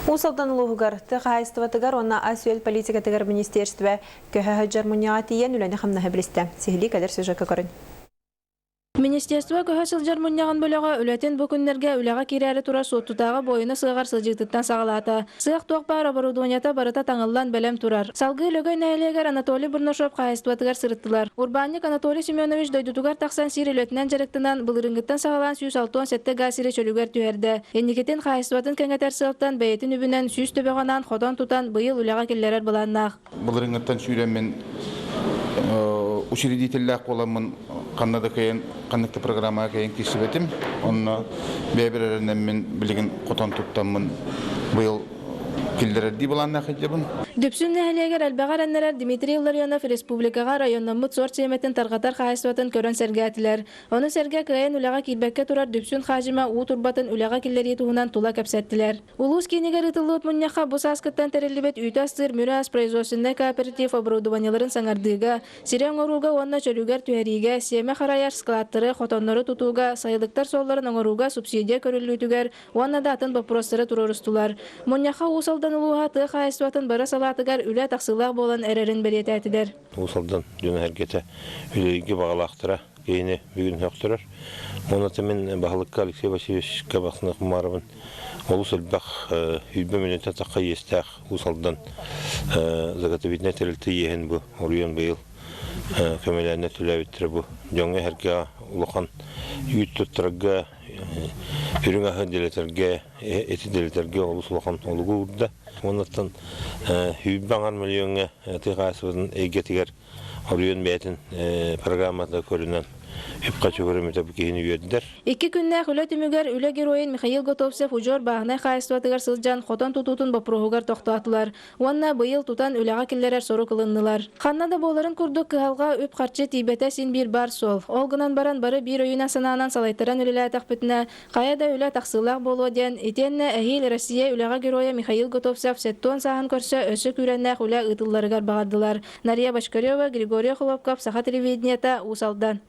Уус Алдан улууһугар тыа хаһаайыстыбатыгар уонна ас-үөл политикатыгар министиэристибэ көһө сылдьар мунньаҕа тиийэн үлэни-хамнаһы билистэ. Сиһилии кэлэр сюжекка көрүн. Министерство көһө сылдьар мунньаҕын бөлөҕө үлэтин бу күннэргэ үлэҕэ киирээри турар Суоттутааҕы буойуна сыаҕар сылдьыытыттан саҕалаата. Сыах туох баар оборудованиета барыта таҥыллан бэлэм турар. Салгыы Лөгөй нэһилиэгэр Анатолий Бурнашов хаһаайыстыбатыгар сырыттылар. Урбаанньык Анатолий Семенович дойдутугар тахсан сир үлэтинэн дьарыктанан, былырыыҥҥыттан саҕалаан 167 га сири чөлүгэр түһэрдэ. Инникитин хаһаайыстыбатын кэҥэтэр сыалтан бэйэтин үбүнэн 100 төбөҕө анаан хотон тутан быйыл үлэҕэ киллэрэр былааннаах. Былырыыҥҥыттан сүүрэммин учредителлээх буоламмын ханна да кыайан ханнык да программаҕа кыайан киирсибэтим. Онно бэйэбэр эрэнэммин билигин хотон туттаммын быйыл киллэрэрдии былааннаах сылдьабын. Дүпсүн нэһилиэгэр элбэҕи эрэннэрэр Дмитрий Илларионов республикаҕа районнаммыт сорт сиэмэтин тарҕатар хаһаайыстыбатын көрөн сэргээтилэр. Ону сэргэ кыайан үлэҕэ киирбэккэ турар Дүпсүн Хаадьыма уу турбатын үлэҕэ киллэрии туһунан тула кэпсэттилэр. Улуус киинигэр ыытыллыбыт мунньахха бу сааскыттан тэриллибит үүтү астыыр Мүрү ас производственнай кооператив оборудованиеларын саҥардыыга, сири оҥорууга уонна чөлүгэр түһэриигэ, сиэмэ харайар складтары, хотоннору тутууга, сайылыктар суолларын оҥорууга субсидия көрүллүүтүгэр уонна да атын боппуруостары туруорустулар. Мунньахха Уус Алдан улууһа тыа хаһаайыстыбатын бары салаатыгар үлэ тахсыылаах буолан эрэрин бэлиэтээтилэр. Уус Алдан дьоно-сэргэтэ үлэлииргэ баҕалаахтара киһини бүгүн сөхтөрөр. Уонна мин баһылыкка Алексей Васильевичка Бахсынов Кумаровын олус элбэх үйбэ мүнөтэ тахха иэстээх Уус Алдан заготовительнай тэрилтэ иэһин бу оруйан быйыл көмөлөөннө төлөөбүттэрэ бу дьоҥҥо эһэргэ улахан үүт туттарарга үрүҥ аһы дэлэтэргэ эти дэлэтэргэ олус улахан олугу уурда. Уоннаттан сүүрбэ аҥар мөлүйүөҥҥэ тыа хаһаайыстыбатын эйгэтигэр Оруйун бэйэтин программата көрүнэн үп-харчы көрүммүтэ бу киһини үөрдэр. Икки күннээх үлэ түмүгэр үлэ геройун Михаил Готовцев удьуор бааһынай хаһаайыстыбатыгар сылдьан хотон тутуутун боппуруоһугар тохтоотулар уонна быйыл тутан үлэҕэ киллэрэр сорук ылыннылар. Ханна да буоларын курдук кыһалҕа үп-харчы тиийбэтэ син биир баар суол. Ол гынан баран бары биир өйүнэн-санаанан салайтаран үлэлээтэхпитинэ Хайа да үлэ тахсыылаах буолуо диэн, итиэннэ эһиил Россия үлэҕэ геройа Михаил Готовцев 70 сааһын көрсө өссө күүрэннээх үлэ ыытылларыгар баҕардылар. Нария Бочкарева, Григорий Охлопков, Саха телевидениета, Уус Алдан.